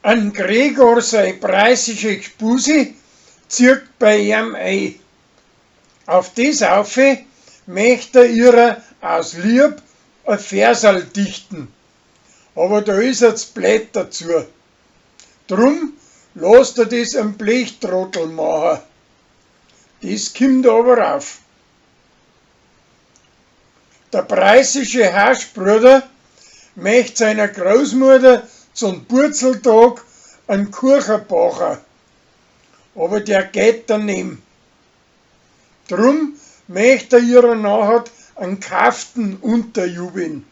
An Gregor sei preißische Gspusi zirkt bei eam ei. Auf des aufi mecht er ihrer aus Lieb a Verserl dichten, aber da is er z'bled dazu. Drum lasst er des am Blechtrottel macha. Des kimmt aber auf. Der preißische Haschbruder mecht seiner Großmutter zum Purzeltag an Kuchen bacha, aber der geht daneben. Drum mecht er ihrer nachher an Kaften unterjubeln.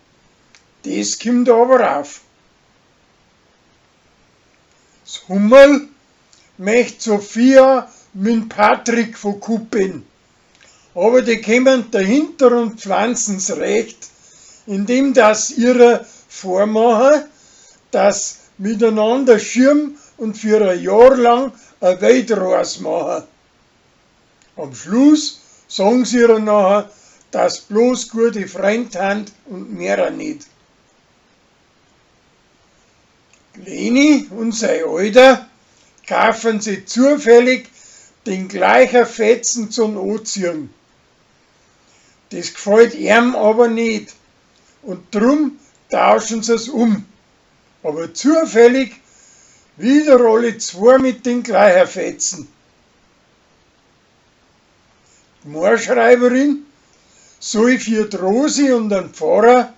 Des kimmt aber auf. S Hummerl mecht Sophia mit Patrick verkuppeln, aber die kämen dahinter und pflanzen's recht, indem dass ihrer vormachen, dass miteinander schirm und für a Jahr lang a Weltreis machen. Am Schluss sagen sie ihrer nachher, dass bloß gute Freund hand und mehrer nicht. Leni und sei Alter kaufen sie zufällig den gleichen Fetzen zum Anziehen. Das gefällt ihm aber nicht und drum tauschen sie's um. Aber zufällig wieder alle zwei mit den gleichen Fetzen. Die Moorschreiberin soll für die Rosi und den Pfarrer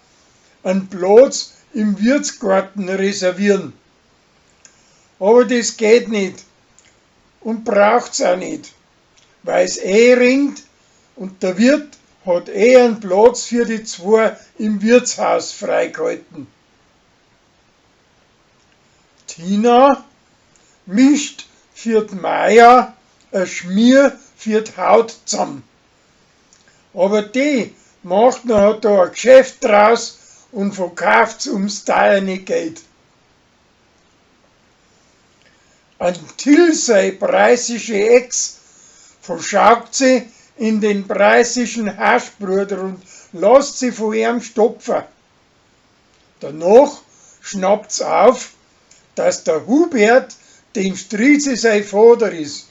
einen Platz im Wirtsgarten reservieren. Aber das geht nicht und braucht's auch nicht, weil's eh ringt und der Wirt hat eh einen Platz für die zwei im Wirtshaus freigehalten. Tina mischt für die Maja a Schmier für die Haut zusammen. Aber die macht nachher da a Geschäft draus und verkauft's ums teuerne Geld. An Till sei preißische Ex verschaukt sie in den preißischen Haschbruder und lasst sie von ihm stopfen. Danach schnappt's auf, dass der Hubert den Strizi sei Vater is.